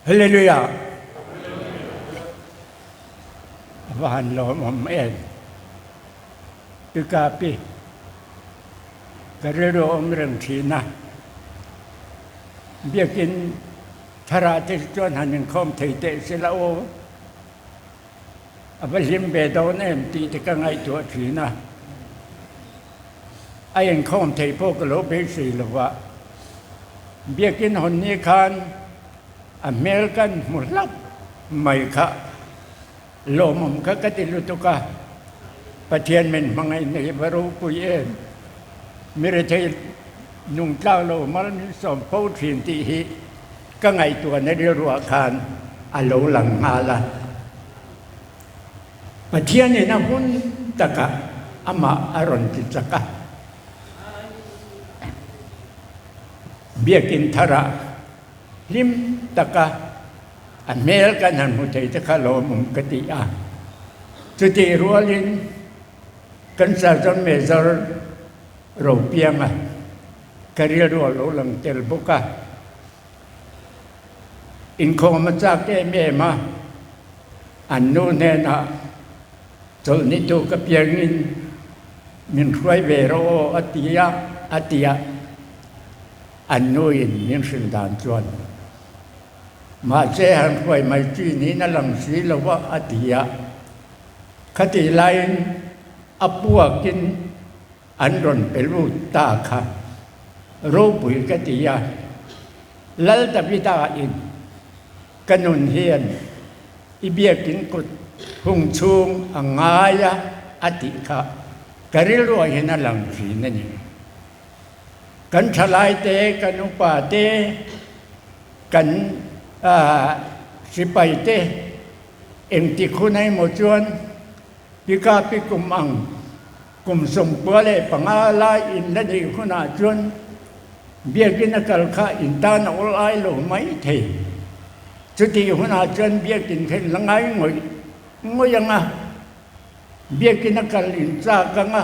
Hallelujah! A va han lawmawm em? Pi Kapi, ka rilru a awm reng thin a, Biakin tharah te chuan han inkhawm thei teh se la aw, a va hlim ve dawn em tih te ka ngaihtuah thin a, a inkhawm theih pawh ka lo beisei lo va, Biakin hawn ni khan a hmel kan hmu hlauh mai kha lawmawm kha ka ti lutuk a, Pathian min hmangaih nei va ropui em, mi rethei nung tlak lo mal min sawm fo thin tih hi ka ngaihtuahna rilruah khan a lo lang nghal a. Pathianin a hun takah amah a rawn ti chak a. Biakin tharah hlim taka a hmel kan han hmu thei te kha lawmawm ka ti a. Chutih rualin kan Sergeant Major Ropianga ka rilru a lo lang tel bawk a. Inkhawm a chak em em a, an nu hnenah chawlhni tu ka piangin min hruai ve rawh aw a ti a, a ti a, an nuin min hrilh dan chuan mahse han hruai mai chi niin a lang si lo a, a ti a. Khatih laiin a puakin An rawn pe lut ta kha ropui ka ti a, Lal Davida in ka nun hian i biakin kut hung chhung a ngai a a tih kha ka rilruah hian a lang thin a ni. Kan thalai te, kan upa te, kan sipai te engtik hun emaw chuan pika pi kum ang Kum 95 lai in la neih hunah chuan biakin a kal kha in tan a awl ai lo mai thei. Chutih hunah chuan biakin kha in la ngai ngawih ngawih ang a, biakin a kal in chak ang a,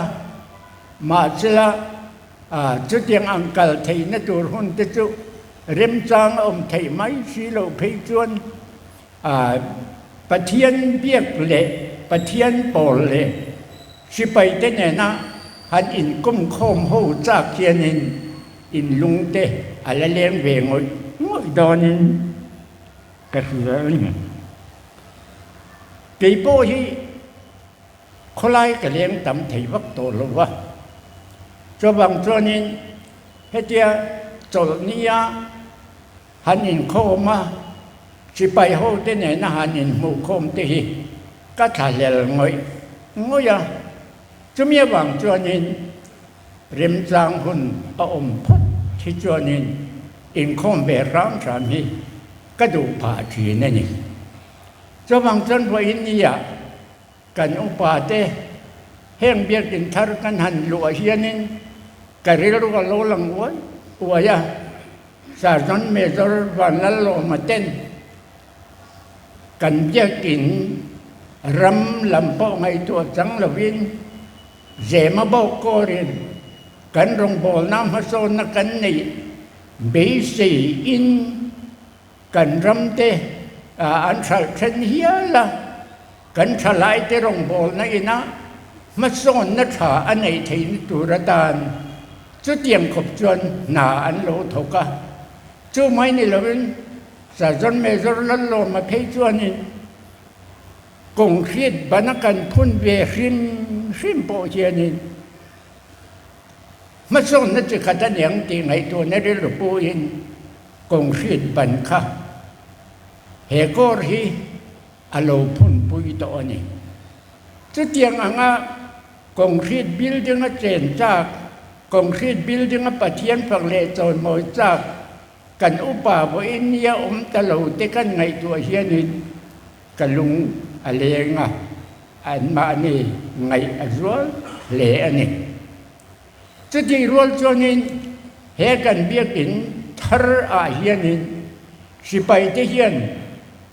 mahsela chutiang ang kal theihna tur hun te chu remchang a awm theih mai si loh phei chuan Pathian biak leh Pathian pawl leh sipaite nena han inkawmkhawm ho chak hianin inlungte a la leng ve ngawih ngawih dawnin ka hria a ni. Kei pawh hi khawlai ka leng tam thei vak tawh lo va, chuvang chuanin hetia chawlhnia Han inkhawm a, sipai ho te nena han inhmuhkhawm te hi ka thlahlel ngawih ngawih a, chumi avang chuanin remchang hun a awm phawt hi chuanin inkhawm ve hram hram hi ka duh phah thin a ni. Chuvang chuan vawiin nia Kan upa te, heng biakin thar kan han luah hianin ka rilru a lo lang uai uai a, Sergeant Major Vanlallawma ten kan biakin ram lam pawh ngaihtuah chang lovin Zema bawk kawrin kan rawngbawlna hmasawnna kan neih beiseiin Kan ram te an hralh then hial a, kan thalaite rawngbawlna ina hmasawnna tha a neih theihna tur atan chutiang khawp chuan hna an lo thawk a. Chu mai ni loin Sergeant Major Lallawma phei chuanin concrete bana kan phun ve hrim hrim pawh hianin hmasawnna chi khat a niang tih ngaihtuahna rilru puin Concrete ban kha he kawr hi a lo phunpui tawh a ni. Chutiang anga concrete building a chen chak, concrete building a Pathian fak leh chawimawi chak kan upa vawiin nia awm ta lo te kan ngaihtuah hianin ka lung a leng a, anmahni ngaih a zual hle a ni. Chutih rual chuanin he kan biakin thar ah hianin sipai te hian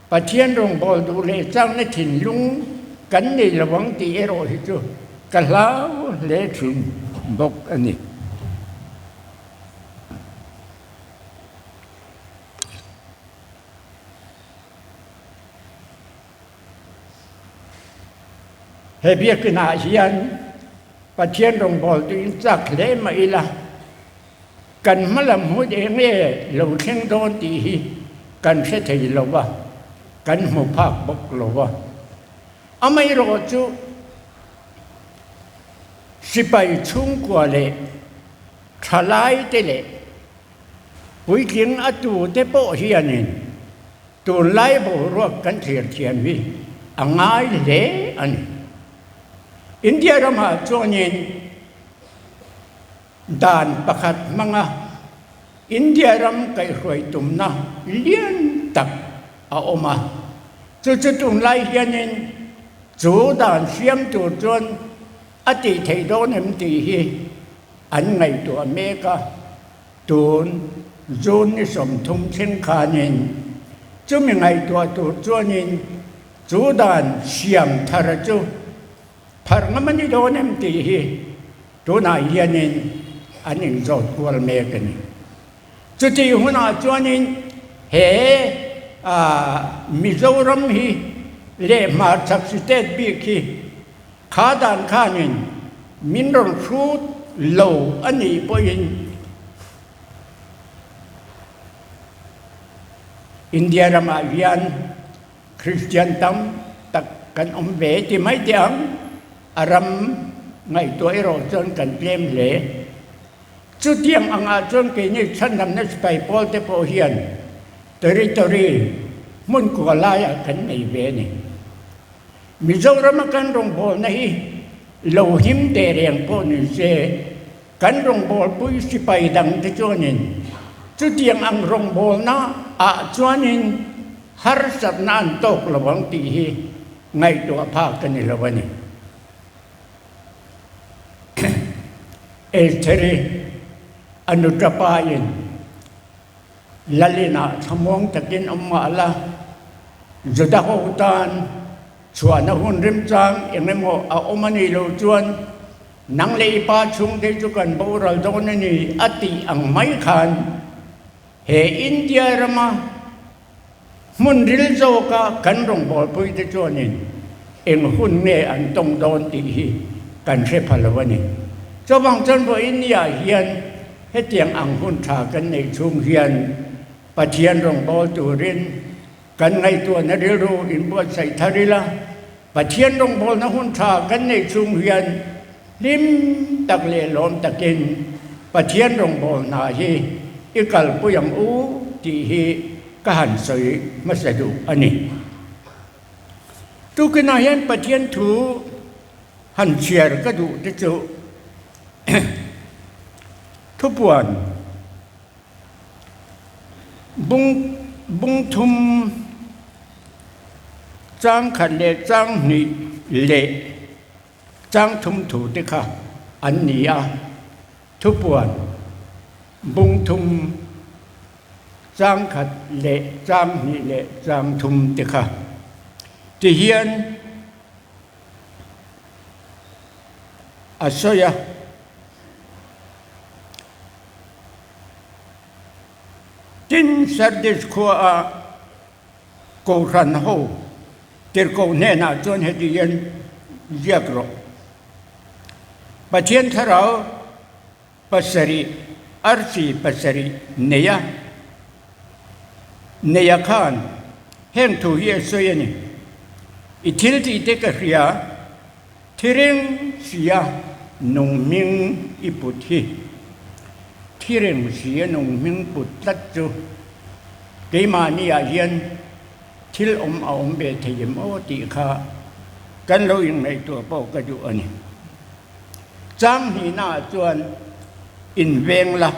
Pathian rawngbâwl duh leh changna thinlung kan nei lo ang tih erawh hi chu ka hlau hle thin bawk a ni. He biakinah hian Pathian rawngbawltu in chak hle mah ila, kan hma lam hun eng nge lo thleng dawn tih hi kan hre thei lo va, kan hmu phak bawk lo va. Amaherawh chu sipai chhungkua leh thalaite leh puitling a tute pawh hianin tunlai boruak kan thlir thiam hi a ngai hle a ni. India ramah chuanin dan pakhat hmanga India ram kaihhruai tumna lian tak a awm a, chu chu tunlai hianin chu dan siam tur chuan a tih theih dawn em tih hi an ngaihtuah mek a, tun June ni 30 thleng khanin chumi ngaihtuah tur chuanin Chu dan siam thar chu phar ngam a ni dawn em tih hi tunah hianin an inzawt kual mek a ni. Chutih hunah chuanin he Mizoram hi leh hmarchhak state bik hi kha dan khanin min rawn hrut lo a nih pawhin India ramah hian Kristian tam tak kan awm ve ti mai teh ang, a ram ngaihtuah erawh chuan kan tlem hle. Chutiang angah chuan keini chhandamna sipai pawl te pawh hian territory hmun kua laiah kan nei ve a ni. Mizorama kan rawngbawlna hi lo him teh reng pawh ni se, Kan rawngbawlpui sipai dangte chuanin chutiang ang rawngbawlna ah chuanin harsatna an tawk lo ang tih hi ngaihtuah phak a ni lo a ni. Estheri a nuta pain Lalin-ah thlamuang takin awm mah la, Juda ho tan Chhuahna hun remchang eng emaw a awm a nih loh chuan nang leh i pa chhungte chu kan boral dawn a ni a tih ang mai khan he India rama hmun ril zawka kan rawngbawlpuite chuanin eng hun nge an tawng dawn tih hi kan hre pha lo a ni. Chuvang chuan vawiin niah hian hetiang ang hun tha kan neih chhung hian Pathian rawngbâwl turin Kan ngaihtuahna rilru inbuatsaih thar ila, Pathian rawngbawlna hun tha kan neih chhung hian hlim tak leh lawm takin Pathian rawngbawlna hi i kalpui ang u tih hi ka han sawi hmasa duh a ni. Tukinah hian Pathian thu han chhiar ka duh te chu thupuan. Bung bung thum chang khat leh chang hnih leh chang thum thu te kha an ni a, thupuan bung thum chang khat leh chang hnih leh chang thum te kha tihian a sawi a. Tin, Sardis khuaah Kohhran ho tirhkoh hnenah chuan heti hian ziak rawh, Pathian thlarau pasarih, arsi pasarih neia neia khan heng thu hi a sawi a ni, I thil tihte ka hria, Thi reng sia nung hming i put hi. Thi reng sia nung hming put tlat chu keimahni ah hian thil awm a awm ve thei em aw tih kha kan lo inngaihtuah pawh ka duh a ni. Chang hnihna ah chuan inveng la.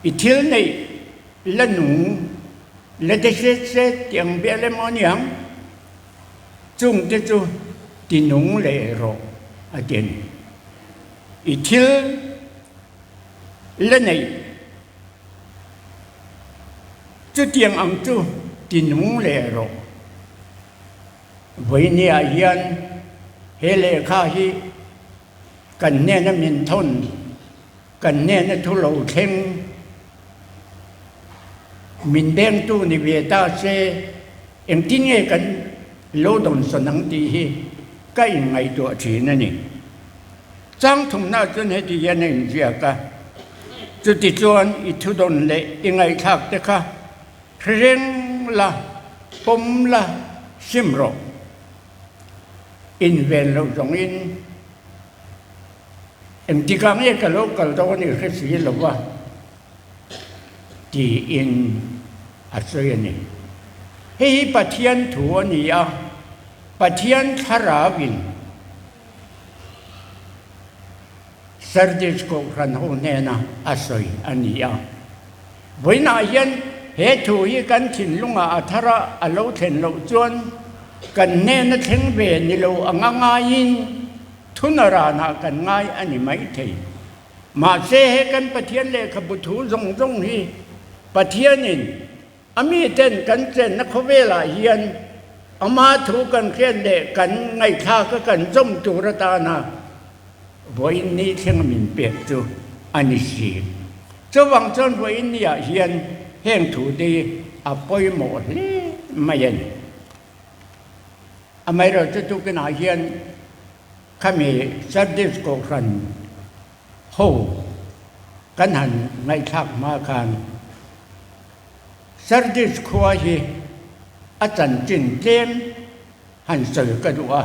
I thil neih la nung la de hret hret tih ang bial emaw a niang, chung te chu ti nung leh rawh a ti a ni. I thil la neih chutiang ang chu ti nung leh rawh. Vawinia hian he lehkha hi Kan hnena min thawn, kan hnena thu lo thleng, min bengtu ni ve ta se, engtin nge kan lo dawnsawn ang tih hi ka inngaihtuah thin a ni. Chang thumna chuan heti hian a inziak a, Chutichuan i thudawn leh i ngaihthlak te kha hre reng la, pawm la, sim rawh. Inven loh zawngin engtikah nge ka lo kal dawn i hre si lo va tiin a sawi a ni. Hei hi Pathian thu a ni a, Pathian thlarauin Sardis Kohhran ho hnena a sawi a ni a. Vawiinah hian he thu hi kan thinlungah a thar a, a lo thlen loh chuan kan hnena thleng ve ni lo anga ngaiin thuna ranah kan ngai a ni maithei. Mahse he kan Pathian lehkhabu thu zawng zawng hi Pathianin A miten kan chenna khawvelah hian ama thu kan hriat leh kan ngaihthlak a kan zawm tur atana vawiin ni thleng a min pek chu a ni si. Chuvang chuan vawiin niah hian heng thu te hi a pawimawh hle mai a ni. Amaherawhchu tukinah hian khami Sardis Kohhran ho kan han ngaihthlak hma khan Sardis khua hi a chanchin tlem han sawi ka duh a,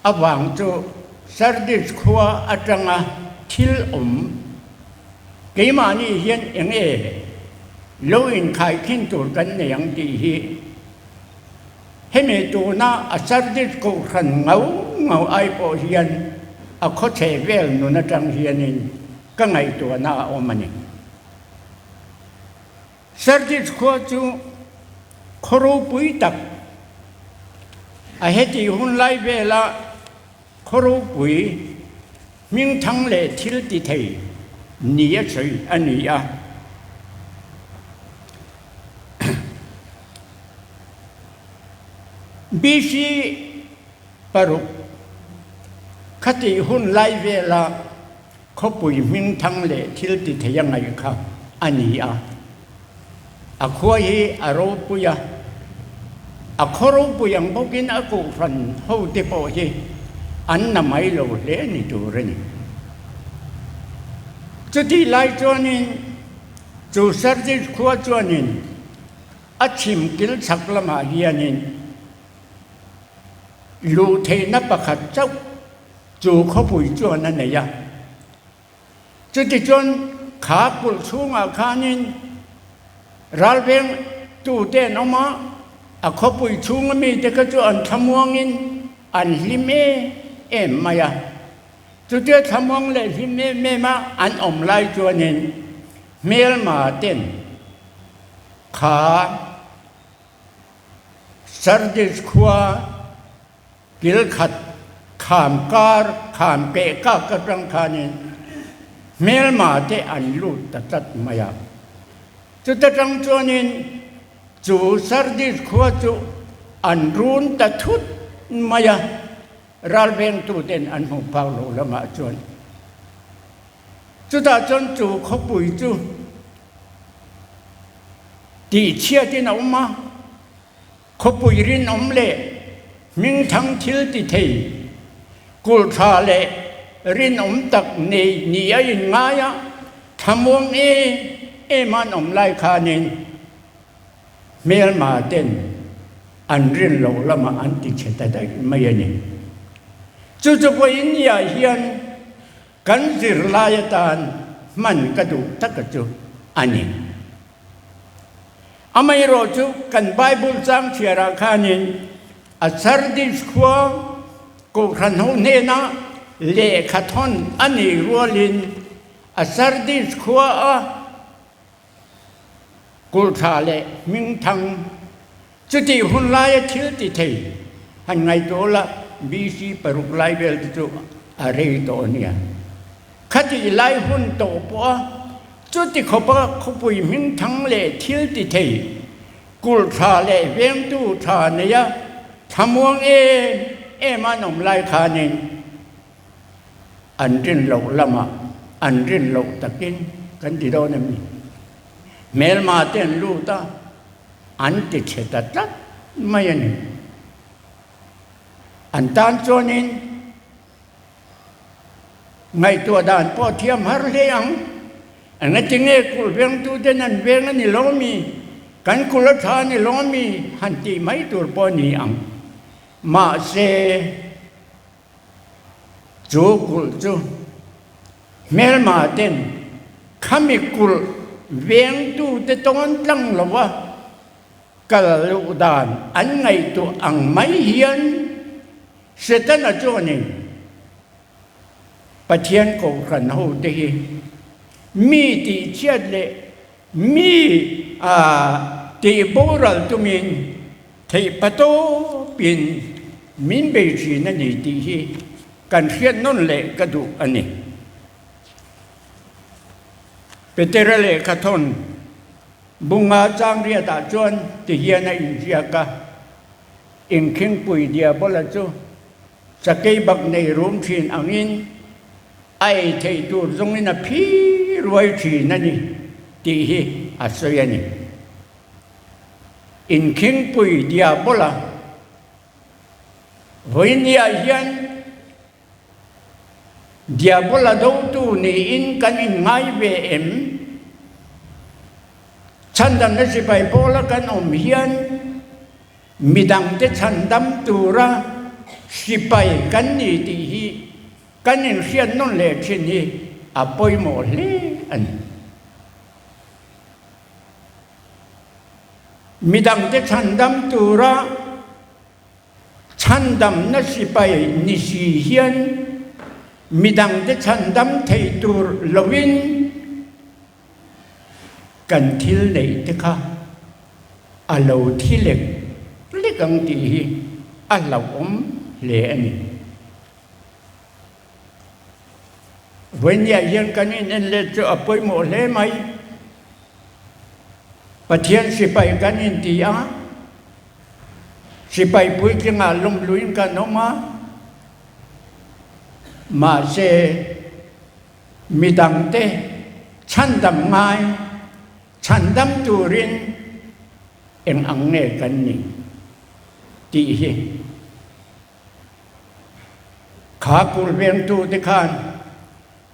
a vang chu Sardis khua atanga thil awm keimahni hian eng nge lo inkhaikhin tur kan nei ang tih hi Hemi tuna a Sardis kohhran ngau ngau ai pawh hian a khawchhe vel nun atang hianin ka ngaihtuahna a awm a ni. Sardis khua chu khaw ropui tak a heti hun lai vela khaw ropui hmingthang leh thil ti thei ni a sawi a ni a. BC paruk khatih hun lai vela khawpui hmingthang leh thil ti thei a ngaih kha a ni a. A khua hi a ropui a, a khaw ropui ang bawkin a kohhran hote pawh hi an na mai lo hle ni tur a ni. Chutih lai chuanin Chu Sardis khua chuanin a chhim kil chhak lamah hianin luh theihna pakhat chauh chu khawpui chuan a nei a. Chutichuan kha kulh chhungah khanin ralveng tute an awm a, a khawpui chhunga mite kha chu an thlamuangin an hlim em em mai a. Chutia thlamuang leh hlim em em a an awm lai chuanin hmelma ten kha Sardis khua kil khat kham kar kham peh kak atang khanin hmelma te an lut ta tlat mai a. Chuta tang chuanin chu Sardis khua chu an run ta thut mai a. Ralvengtuten an hmuh phak lo lamah chuan chutah chuan chu khawpui chu tihchhiatin a awm a, khawpui rinawm leh hmingthang thil ti thei, kulh tha leh rinawm tak nei ni a inngai a, thlamuang em em an awm lai khanin Hmelma ten an rin loh lamah an ti chhe ta daih mai a ni. Chu chu vawiin niah hian kan zirlai atan hman ka duh taka chu a ni. Amaherawh chu kan Bible chang chhiarah khanin a Sardis khua Kohhran ho hnena lehkha thawn a nih rualin a Sardis khua a Kulhthla leh hmingthang chutih hun laia thil ti thei han ngaihtuah la, BC paruk lai vel te chu a rei tawh a nia. Khatih lai hun tawh pawha chuti khawpa khawpui hmingthang leh thil ti thei kulhthla leh vengtu tha neia thlamuang em em an awm lai khanin An rin loh lamah an rin loh takin kan ti dawn em ni? Hmelma te an lut a, an ti chhe ta tlat mai a ni. An tan chuanin ngaihtuah dan pawh thiam har hle ang. Engatinge kulh vengtuten an veng a ni lo mi? Kan kulh a tha a ni lo mi? Han tih mai tur pawh a ni ang. Mahse, chu kulh chu hmelma ten khami kulh vengtute tawn tlang lova kal luh dan an ngaihtuah ang mai hian Setana chuanin Pathian kohhran hote hi mi tihchhiat leh mi tih boral tumin theih patawpin min bei thin a ni tih hi kan hriat nawn leh ka duh a ni. Petera lehkhathawn Bunga changriatah chuan ti hian a inziak a, Inkhingpui Diabola chu sakei bak nei rum thin angin a ei theih tur zawngin a phi ruai thin a ni tih hi a sawi a ni. Inkhingpui Diabola vawinia hian Diabola dotu niin kan inngai ve em? Chhandamna sipai pawla kan awm hian midangte chhandam tura sipai kan ni tih hi kan inhriat nawn leh thin hi a pawimawh hle a ni. Midangte chhandam tura Chhandamna sipai ni si hian midangte chhandam thei tur loin kan thil neih te kha a lo thi lek lek ang tih hi a hlauhawm hle a ni. Vawinia hian kan in en let chu a pawimawh hle mai. Pathian sipai kan inti a. Sipai puitlingah lawmluin kan awm a, mahse midangte chhandam ngai, chhandam turin eng ang nge kan nih tih hi kha kulh vengtute khan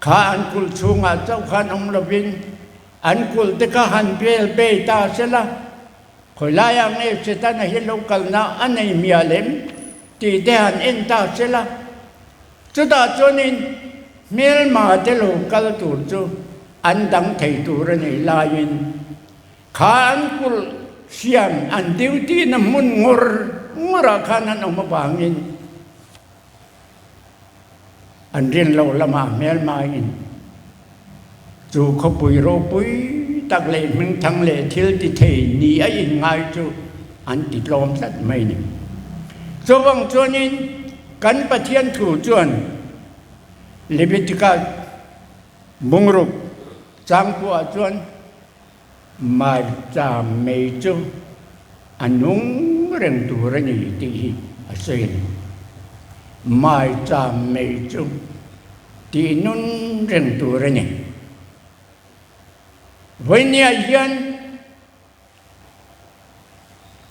kha an kulh chhungah chauh khan awm lovin an kulh te kha han vel bei ta sela. Khawi laiah nge Setana hi lo kalna a nei mial em tih te han en ta se la, chutah chuanin hmelma te lo kal tur chu an dang thei tur a nih laiin kha an kulh siam an duty na hmun ngawr ngawrah khan an awm avangin An rin loh lamah hmelmaiin chu khawpui ropui tak leh hmingthang leh thil ti thei ni a inngai chu an ti tlawm tlat mai ni. Chuvang chuanin kan Pathian thu chuan Leviticus bungruk changpuah chuan Hmarcha mei chu a nung reng tur a ni tih hi a sawi a ni. Hmarcha mei chu tih nun reng tur a ni. Vawinia hian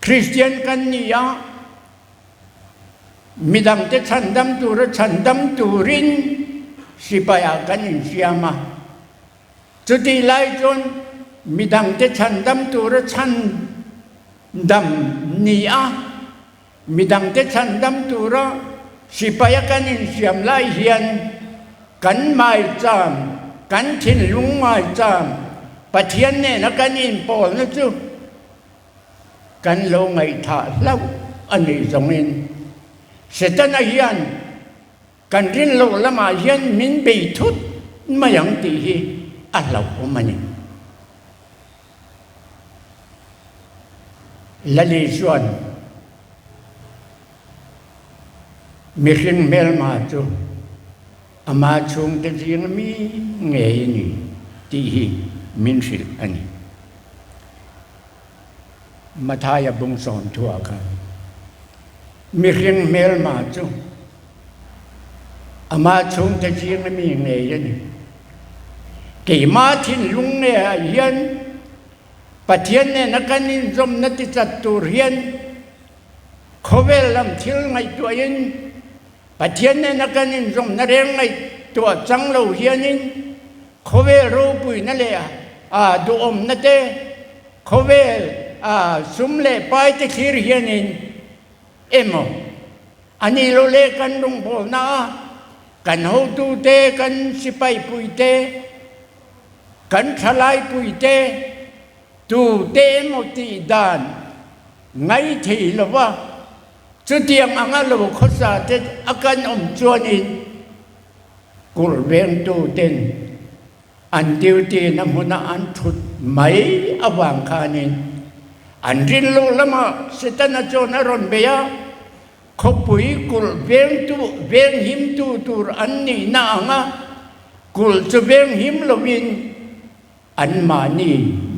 Kristian kan ni a, midangte chhandam tura chhandam turin sipaiah kan insiam a. Chutih lai chuan midangte chhandam tura chhandam ni a, midangte chhandam tura sipaia kan insiam lai hian kan maicham, kan thinlung maicham Pathian nena kan inpawlna chu kan lo ngaihthah hlauh a nih zawngin Setana hian Kan rin loh lamah hian min bei thut mai ang tih hi a hlauhawm a ni. Lali chuan mihring hmelma chu ama chhungte zinga mi ngei a ni tih hi min hrilh a ni. Mathaia bung sawmthuah khan mihring hmelma chu Amah chhungte zinga mi ngei a ni. Keimah thinlung ngeah hian Pathian nena kan inzawmna tichat tur hian khawvel lam thil ngaihtuahin. Pathian nena kan inzawmna reng ngaihtuah chang lo hianin khawvel ropuina leh a duhawmna te, khawvel a sum leh pai te thlir hianin emaw a nih loh leh kan rawngbawlna a kan hotute, kan sipaipui te, kan thalaipui te, tute emaw tih dan ngaithei lova chutiang anga lo khawsa te a kan awm chuanin kulh vengtuten an duty na hmuna an thut mai avang khanin an rinloh lamah Setana chuan a rawn bei a, khawpui kulh vengtu venghimtu tur an nihna anga kulh chu venghim lovin Anmahni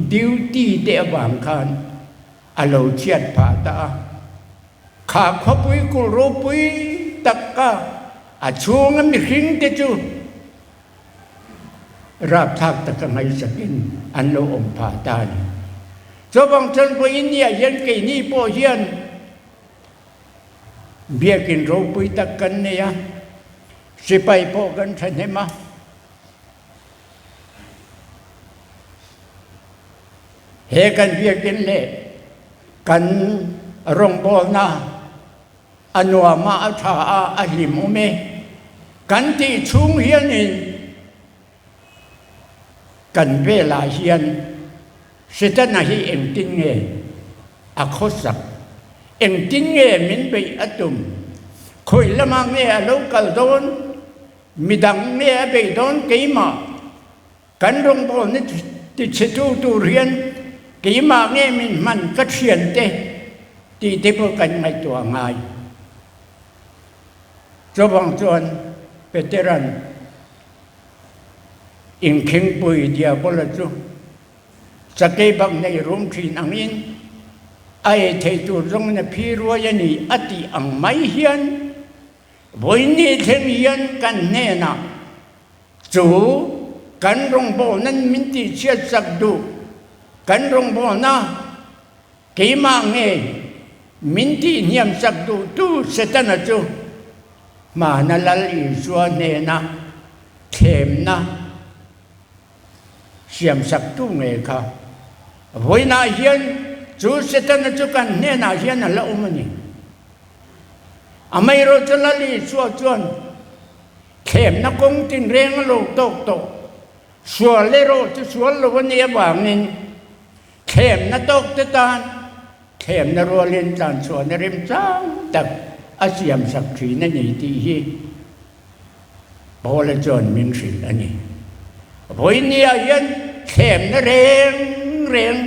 duty te avang khan a lo chhiat phah ta a. Kha khawpui kulh ropui tak kha a chhunga mihring te chu rapthlak taka ngaihsakin an lo awm phah ta a ni. Chuvang chuan vawiin niah hian keini pawh hian biakin ropui tak kan nei a, sipai pawh kan thahnem a. He kan biakinn leh kan rawngbawlna a nuam a, a tha a, a hlimawm e. Kan tih chhung hianin kan velah hian Setana hi engtin nge a khawsak, engtin nge min beih a tum, khawi lamah nge a lo kal dawn Midang nge a bei dawn keimah kan rawngbawlna tichhetu tur hian keimah nge min hman ka thiante tih te pawh kan ngaihtuah a ngai. Chuvang chuan Petera'n inkhingpui Diabola chu sakei bak nei rum thin angin a ei thei tur zawngin a phi ruai a ni a tih ang mai hian Vawiin thleng hian kan hnenah chu kan rawngbawlna min tihchhiat sak duh, kan rawngbawlna keimah ngei min tihhniam sak duhtu Setana chu hmana Lal Isua hnena thlemna siamsaktu ngei kha. Vawiinah hian chu Setana chu kan hnenah hian a la awm a ni. Amaherawhchu chu Lal Isua chuan thlemna kawng tinreng a lo tawk tawh. Sual erawh chu sual lo a nih avangin thlemna tawkte tan thlemna rualin tlanchhuahna remchang tak a siamsak thin a ni tih hi Paula chuan min hrilh a ni. Vawinia hian thlemna reng reng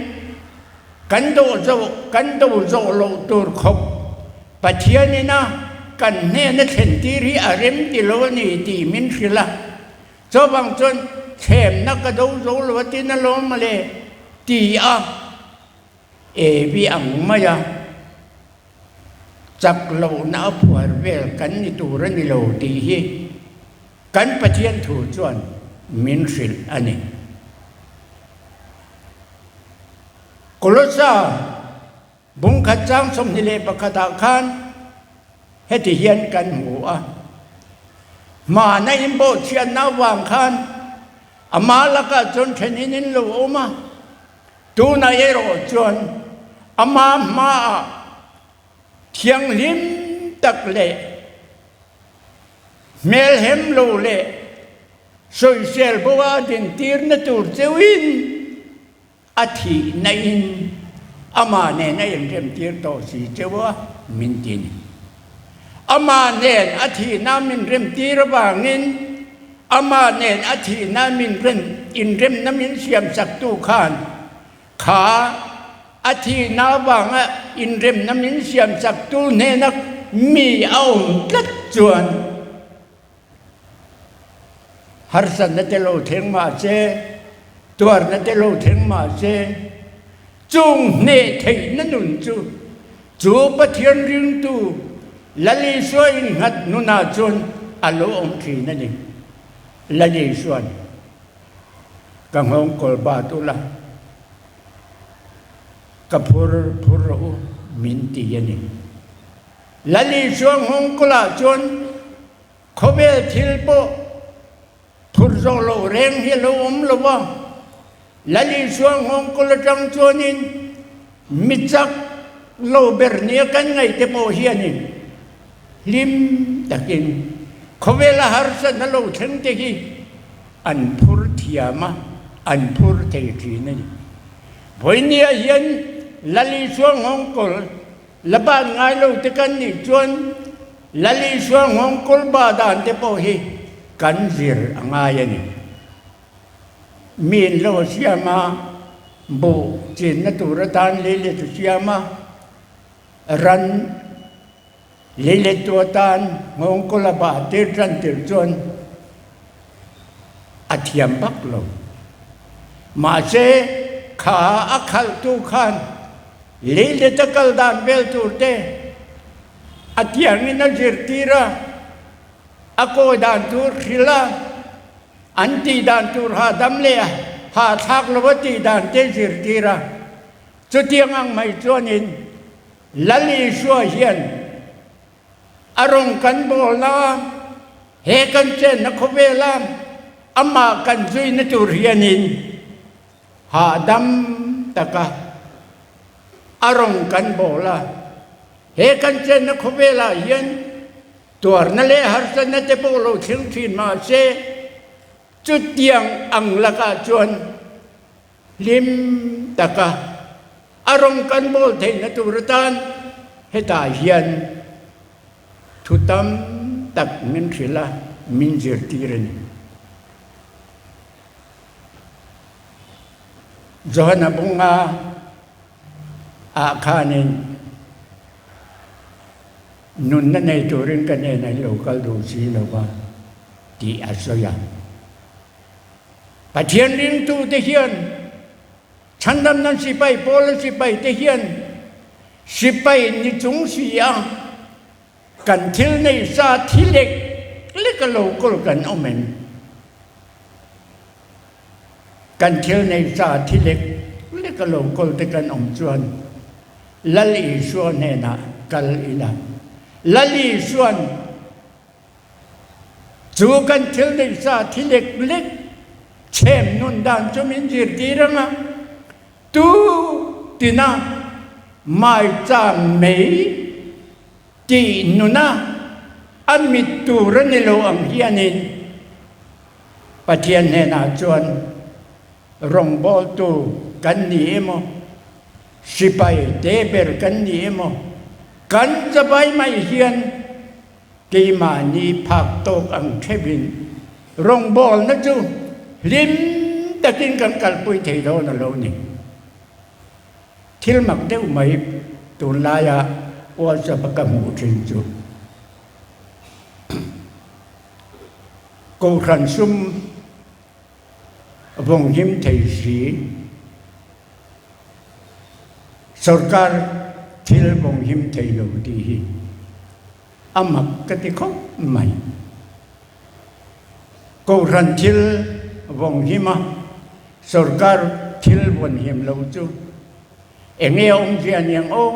kan dawh zawh kan do zawh loh tur khawp Pathianin a kan hnena thlentir hi a rem ti lo a ni tih min hrilh a. Chuvang chuan thlemna ka do zo lo a tin alawm mawle ti a Evi ang mai a. Chak lohna a phuar vel kan ni tur a ni lo tih hi kan Pathian thu chuan min hrilh a ni. Kolosa bungkhat chang 21 ah khan heti hian kan hmu a, Hmana inbawhchhiatna avang khan ama lakah chuan thenin in lo awm a, Tunah erawh chuan ama hmaah thianghlim tak leh hmelhem lo leh sawisel bo a dintirna tur cheuhin a thihna in amah nen a inremtir tawh si cheu a min ti a ni. Amah nen a thihna min remtir avangin Amah nen a thihna min rem inremna min siamsaktu khan kha a thihna avanga inremna min siamsaktu hnena mi a awm tlat chuan harsatna te lo thleng mah se, tuarna te lo thleng mah se, chung hneh theihna nun chu Chu Pathian ringtu Lal Isua innghat nunah chuan a lo awm thin a ni. Lal Isua'n, Ka nghawng kawl bat ula, ka phur phur rawh u, min ti a ni. Lal Isua nghawng kawlah chuan. Khawvel thil pawh phur zawh loh reng hi a lo awm lo a, Lal Isua nghawngkawl atang chuanin mi chak lo ber nia kan ngaih te pawh hianin hlim takin khawvela harsatna lo thleng te hi an phur thiam a, an phur thei thin a ni. Vawinia hian Lal Isua nghawngkawl La ban ngai lo te kan nih chuan Lal Isua nghawngkawl ba dan te pawh hi kan zir a ngai a ni. Miin lo a siam a, buh chinna tur atan leilet a siam a, ran leilettu atan nghawngkawl a bah tir tan tir chuan a thiam vak lo. Mahse, kha a khalhtu khan Leilet a kal dan vel tur te a tiangin a zirtir a, a kawi dan tur hrilh a, an tih dan tur hahdam leh hahthlak lo a tih dan te zirtir a. Chutiang ang mai chuanin Lal Isua hian a rawn kan bawlna a, he kan chenna khawvela amah kan zuina tur hianin Hahdam taka a rawn kan bawl a, he kan chenna khawvelah hian tuarna leh harsatna te pawh lo thleng thin mahse chutiang ang lakah chuan hlim taka a rawn kan bawl theihna tur atan hetah hian thu tam tak min hrilh a, min zirtir a ni. Johana bunga ah khanin nunna nei turin ka hnenah in lo kal duh si lo va tih a sawi a. Pathian ringtute hian chhandamna sipai Paula sipai te hian sipai ni chung si a Kan thil nei sa thi lek lek a lo kawl kan awm em? Kan thil nei sa thi lek lek a lo kawl te kan awm chuan Lal Isua hnenah kal ila. Lal Isua'n chu kan thil nei sa thi lek lek chhem nun dan chu min zirtir ang a, tu tina maichang mei Tih nuna a mit tur a ni lo ang hianin Pathian hnenah chuan rawngbawltu kan ni emaw, sipai te ber kan ni emaw, kan chabai mai hian keimahni phak tawk ang theuhin rawngbawlna chu hlim takin kan kalpui thei dawn a lo ni. Thil mak deuh mai tunlaia WhatsApp a ka hmuh thin chu Kohhran sum vawng him thei si, sorkar thil vawng him thei lo tih hi a mak ka ti khawp mai. Kohhran thil vawng him a, sorkar thil vawn him lo chu eng nge a awmzia aniang aw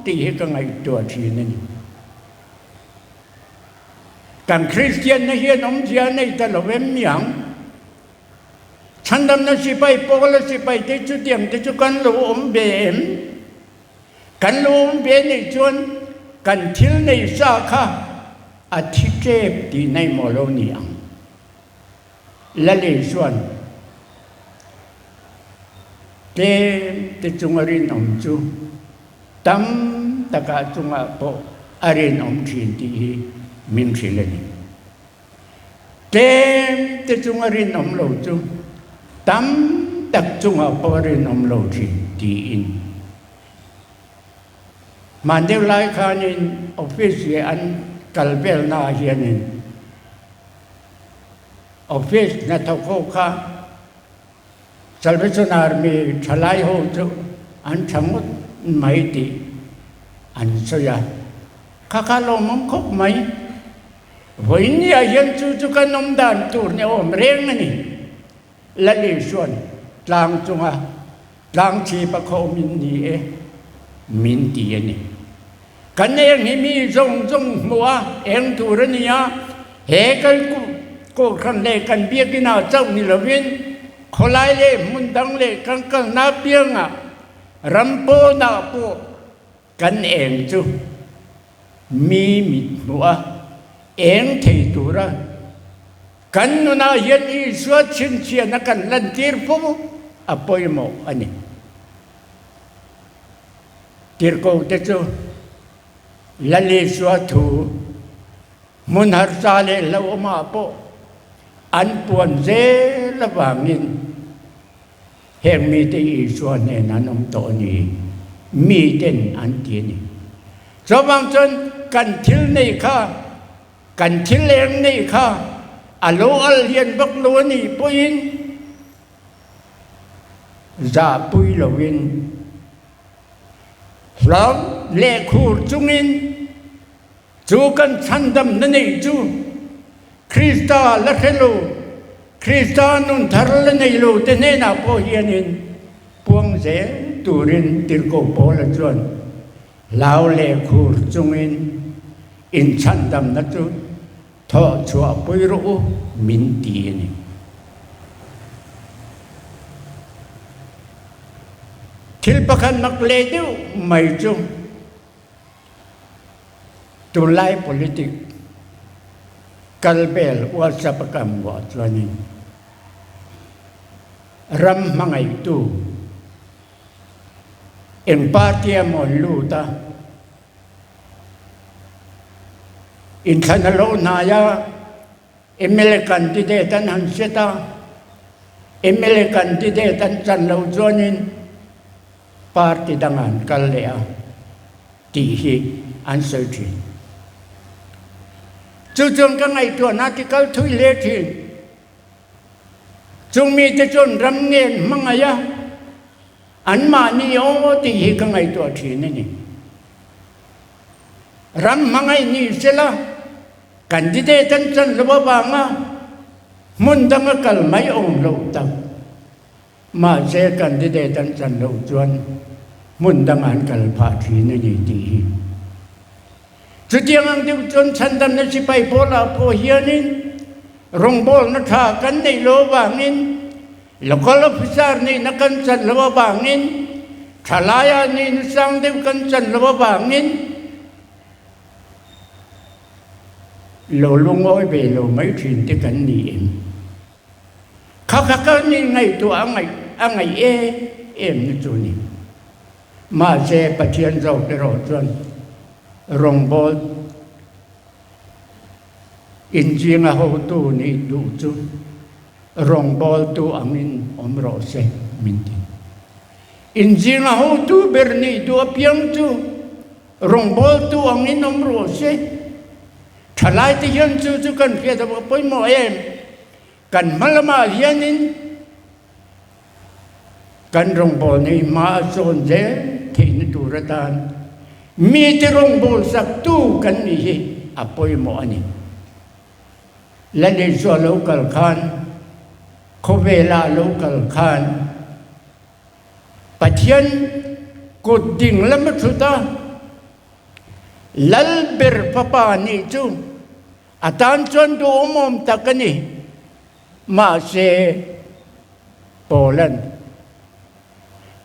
tih hi ka ngaihtuah thin a ni. Kan Kristianna hian awmzia a nei ta lo em mi ang? Chhandamna sipai, Paula sipai te chutiang te chu kan lo awm ve em? Kan lo awm ve nih chuan kan thil nei sa kha a thi tep tih na emaw lo ni ang. Lalei chuan tlem te chunga rinawm chu tam takah chungah pawh a rinawm thin tih hi min hrilh a ni. Tlem te chunga rinawm lo chu tam tak chungah pawh a rinawm lo thin tiin. Hman deuh lai khanin office leh an kal velnaah hianin office hnathawk ho kha Salvation Army thalai ho chu an tha ngawt mai tih an sawi a, kha kha lawmawm khawp mai. Vawinia hian chu chu kan awm dan tur ni awm reng a ni. Lal Isua'n tlang chunga tlang chhip a khawmin ni e min ti a ni. Kan eng hi mi zawng zawng hmuh a eng tur a ni a, He kan Kohhran leh kan Biakinah chauh ni lovin khawlai leh hmun dang leh kan kalna apiangah ram pawnah pawh kan eng chu mi mit hmuh a eng thei tura kan nunah hian Isua chhinchhiahna kan lantir fo a pawimawh a ni. Tirhkohte chu Lal Isua thu hmun harsa leh hlauhawmah pawh an puan zel avangin heng mite Isua hnen an awm tawh a ni, miten an ti a ni. Chuvang chuan kan thil nei kha, kan thil eng nei kha a lo al lian vak lo a nih pawhin zahpui loin, Hlau leh khur chungin chu kan chhandamna neih chu Krista la hre lo, Krista nun thar la nei lo te hnenah pawh hianin puang zel turin Tirhkoh Paula chuan hlau leh khur chungin inchhandamna chu Thawh chhuah pui rawh u min ti a ni. Thil pakhat mak leh deuh mai chu tunlai politic kal vel WhatsApp a kan vuah chuanin ram hmangaihtu eng party emaw an lut a, Inthlan a lo hnai a, mla candidate an han set a, mla candidate an chan loh chuanin party dangah an kal leh a tih hi an sawi thin. Chu chuan ka ngaihtuahna ti kal thui hle thin. Chung mite chuan ram ngen hmangaih a, Anmahni aw tih hi ka ngaihtuah thin a ni. Ram hmangaih ni sela candidate an chan lo avanga hmun danga kal mai awm loh tak. Mahse candidate an chan loh chuan hmun dangah an kal phah thin a ni tih hi. Chutiang ang deuh chuan chhandamna sipai pawlah pawh hianin rawngbawlna tha kan neih lo avangin Local officer nihna kan chan lo avangin thalaia nihna sang deuh kan chan lo avangin lo lungawi ve lo mai thin te kan ni em? Kha kha ka nih ngaihtuah a ngaih a ngaih em em na chu ni. Mahse Pathian zawk erawh chuan rawngbawl inzinga hotu nih duh chu Rawngbawltu angin awm rawh se min ti. Inzinga hotu ber nih duh apiang chu rawngbawltu angin awm rawh se. Thalaite hian chu chu kan hriat a pawimawh em? Kan hma lamah hianin kan rawngbawlna hi hma a zawn zel theihna tur atan mite rawngbawlsak tu kan nih hi a pawimawh a ni. Lali chu a lo kal khan, khawvela a lo kal khan Pathian kut ding lam a thut a, Lal ber fapa nih chu a tan chuan duhawmawm tak a ni. Mahse, Paula'n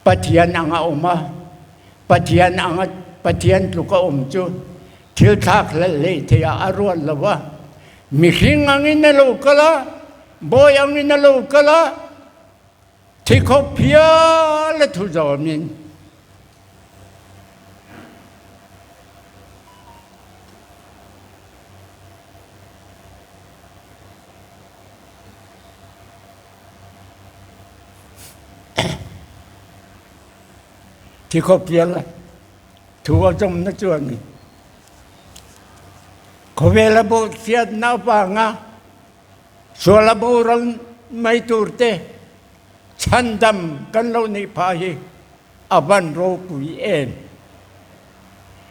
Pathian anga awm a, Pathian anga Pathian tluka awm chu Thil thlak hlelh hlei thei ah a ruat lo a, mihring angin a lo kal a, bawi angin a lo kal a, thi khawp hial a thu zawmin. Thi khawp hial a. Thu a zawmna chuan khawvela bawhchhiatna avanga suala boral mai turte chhandam kan lo neih phah hi a van ropui em.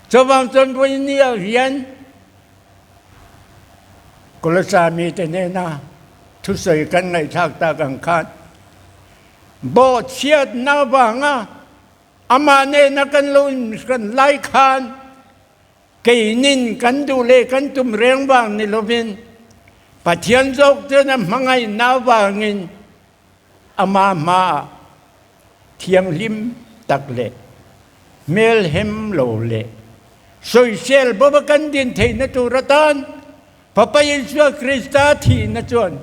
Chuvang chuan vawinia hian Kolosai mite hnena thusawi kan ngaihthlak tak ang khan bawhchhiatna avanga Amah nena kan lo inhran lai khan keinin kan duh leh kan tum reng vang ni lovin Pathian zawk chuan a hmangaihna avangin ama hmaah thianghlim tak leh hmelhem lo leh sawisel bawpa kan din theihna tur atan Fapa Isua Krista thihna chuan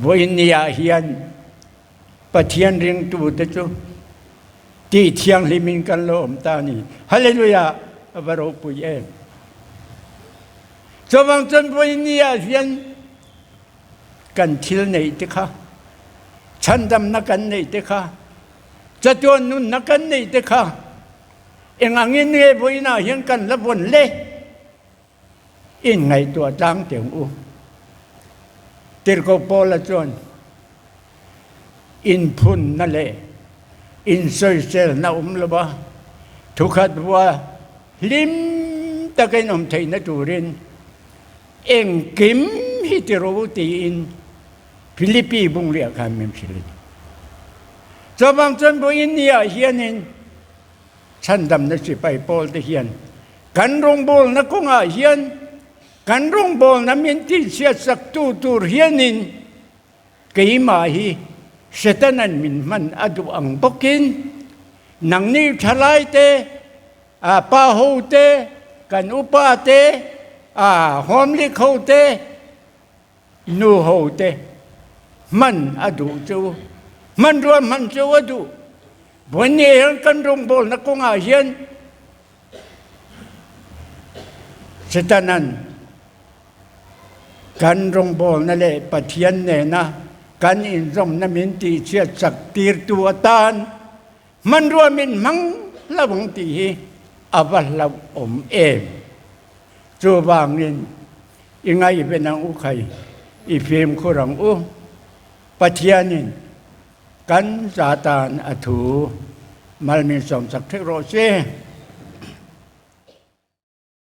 vawinia hian Pathian ringtute chu tih thianghlimin kan lo awm ta a ni. Hallelujah! A va ropui em! Chuvang chuan vawinia hian kan thil neih te kha, chhandamna kan neih te kha, chatuan nunna kan neih te kha eng angin nge vawiinah hian kan la vawn le? Inngaihtuah tlang teh ang u. Tirhkoh Paula chuan inphunna leh insawiselna awm lova thukhat vua hlim taka inawm theihna turin engkim hi ti rawh u tiin Philippi bungliah khan min hrilh a ni. Chuvang chuan vawiin niah hianin Chhandamna sipai pawlte hian kan rawngbawlna kawngah hian kan rawngbawlna min tihchhiatsaktu tur hianin keimah hi Setanan min hman a duh ang bawkin nangni thalaite, pa hote, kan upa te, hawmlik hote, Nu ho te hman a duh chu hmanrua hman chu a duh. Vawiin hian kan rawngbawlna kawngah hian Setanan kan rawngbawlna leh Pathian nena kan inzawmna min tihchhiat chak tirtu atan hmanrua min hmang lo ang tih hi a va hlauhawm em. Chuvangin I ngaihven ang u khai, i fimkhur ang u. Pathianin kan za tan a thu mal min sawmsak thek rawh se.